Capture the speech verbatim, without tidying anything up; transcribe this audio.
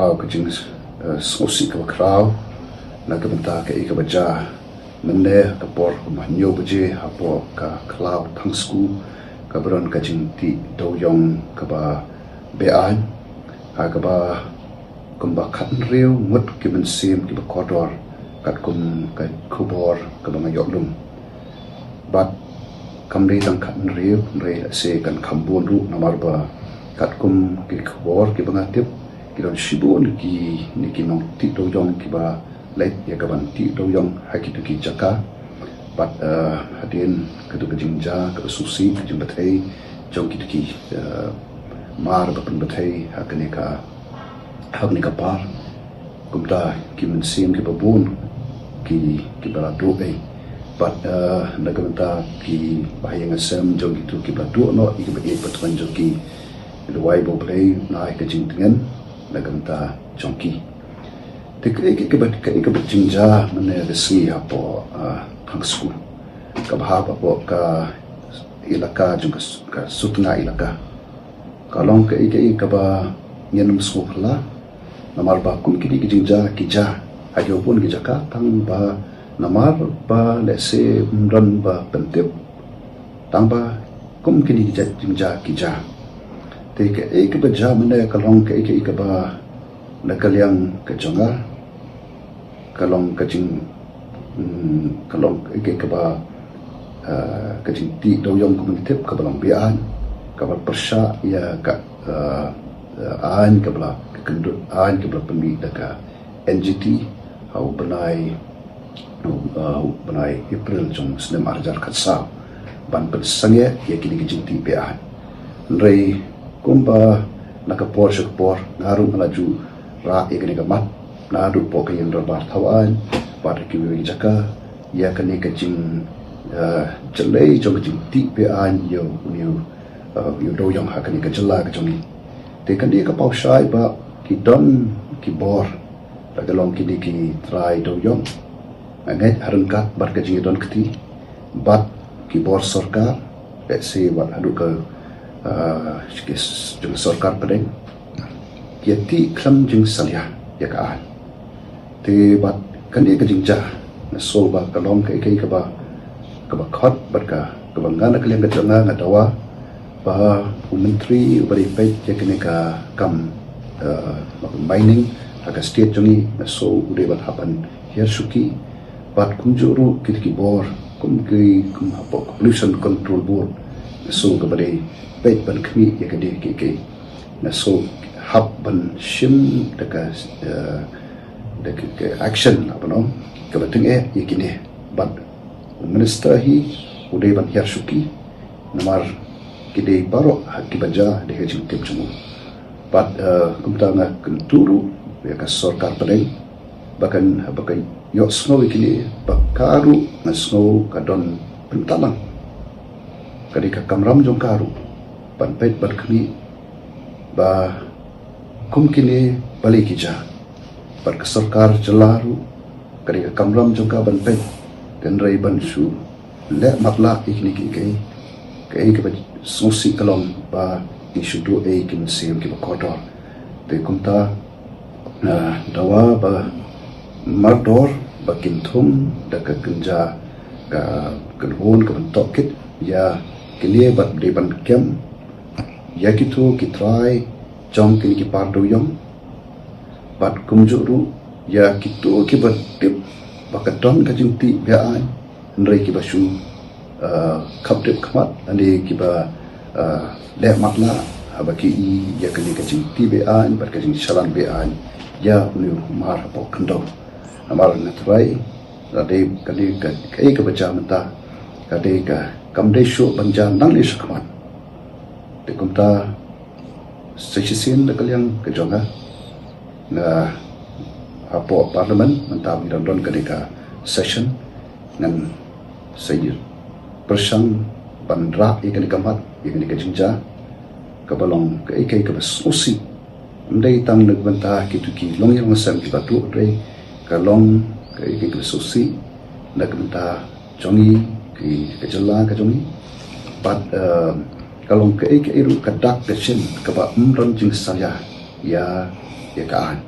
Ka jing, eh, sngewsih kaba khraw na ka bynta kaei kaba jia mynne ka por kumba hynñiew baje hapoh ka khlaw Thangsku, kaba don ka jingtih dewïong kaba beaiñ, ha kaba kumba khathynriew ngut ki mynsiem kiba kordor, katkum ka khubor kaba nga ïoh lum. Bad kam dei tang khathynriew, hynrei lehse kan kham bun ruh, namar ba katkum ki khubor kiba nga tip, ki don shibun kine ki nongtih dewïong kiba leit ïa ka ban tih dewïong ha kito ki jaka. Bad, eh, hadien kato ka jingjia kaba sngewsih, ka jingbthei jong kito ki, eh, mar ba pynbthei ha kane ka, ha kane ka par, kumta ki mynsiem kiba bun ki, kiba la duh ei. Bad, eh, na ka bynta ki bahaïing hasem jong kito kiba duh noh ïa kiba ïeit ba thngan jong ki, duwai ba U Blei un ai ka jingtngen na ka bynta jong ki. Te kaei kaei kaba, kaei kaba jingjia mynne ka sngi hapoh, ah, Thangsku, kaba hap hapoh ka ilaka jong ka s-, ka Sutnga ilaka. Ka long kaei kaei kaba ngin ym sngewphylla, namar ba kum kine ki jingjia ki jia ha kiba bun ki jaka, tang ba namar ba lehse ym don ba pyntip, tang ba kum kine ki jait jingjia ki jia. Te kaei kaba jia mynne ka long kaei kaei kaba na ka liang ka jong nga ka long ka jing, mm, ka long kaei kaei kaba, eh, ka jingtih dewïong kumba ngi tip kaba long beaiñ, kaba pyrshah ïa ka, eh, eh, aiñ kaba la, ka kyndit aiñ kaba la pynmih da ka N G T ha u bnai, uh, bnai April jong u snem ar hajar khatsaw, ban pynsangeh ïa kine ki jingtih beaiñ. Hynrei kumba na ka por sha ka por, nga ruh nga la ju rah ïa kane ka mat naduh hapoh ka Ïing Dorbar Thaw Aiñ bad ha kiwei ki jaka ïa kane ka jing, uh, jlei jong ka jingtih beaiñ ïa une u, uh, ïa u dewïong ha kane ka jylla ka jong ngi. Te kane ka paw shai ba ki don ki bor, la ka long kine ki trai dewïong, nga ngeit ha ryngkat bad ka jingïadon kti bad ki bor sorkar, lehse wat haduh ka, ah, ki s-, jong sorkar pdeng, ki ïa tih khlem jingsalia ïa ka aiñ. Te bad kane ka jingjia, nga sngew ba ka long kaei kaei kaba, kaba khot bad ka, kaba nga na ka liang ka jong nga nga dawa ba u Myntri uba dei peit ïa kane ka kam, eh, mining ha ka state jong ngi, nga sngew u dei ban hap ban hiar shuki. Bad kumjuh ruh kito ki bor kum ki, kum hapoh Pollution Control Board, nga sngew kaba dei peit ban khmih ïa kane kaei kaei. Nga sngew hap ban shim da ka, eh, da ka, ka action, lah ban ong, kaba tyngeh ïa kine. Bad u minister hi u dei ban hiar shuki, namar ki dei baroh ha kiba jia da ka jingtip jong u. Bad, eh, kumta nga kyntu ruh ïa ka sorkar pdeng ba kan, ba kan ïohsngew ïa kine, ba ka ruh nga sngew ka don pyntalang, ka dei ka kamram jong ka ruh ban peit ban khmih ba kum kine balei ki jia. Bad ka sorkar jylla ruh ka dei ka kamram jong ka ban peit, hynrei ban shu leh matlah ïa kine kiei kiei, kaei kaba sngewsih ka long ba ngi shu duh ei ki mynsiem kiba kordor. Te kumta, ah, dawa ba mardor ba kin thung da ka kynja ka kynhun ka ban tohkit ïa kine bad dei ban kem ïa kito ki trai jong kine ki par dewïong. Bad kumjuh ruh ïa kito kiba tip ba ka don ka jingtih beaiñ, hynrei kiba shu, eh, khapdep khmat, lane kiba, eh, leh matlah haba ki i ïa kane ka jingtih beaiñ bad ka jingshalan beaiñ ïa une u mar hapoh khyndew. Namar nga tharai, ka dei, ka dei ka, kaei kaba jia mynta, ka dei ka, kam dei shuh ban jia nangne shakhmat. Te kumta, sa shisien na ka liang ka jong nga, nga hapoh Parliament mynta ba ngi dang don kane ka session, ngan sa ïa pyrshang ban rah ïa kane ka mat, ïa kane ka jingjia, kaba long kaei kaei kaba sngewsih. Ym dei tang na ka bynta kito ki longïing longsem kiba duh, hynrei ka long kaei kaei kaba sngewsih na ka bynta jong ngi, ki, ka jylla ka jong ngi. Bad, eh, ka long kaei kaei ruh ka dak ka shin kaba ym don jingsalia ïa, ïa ka aiñ.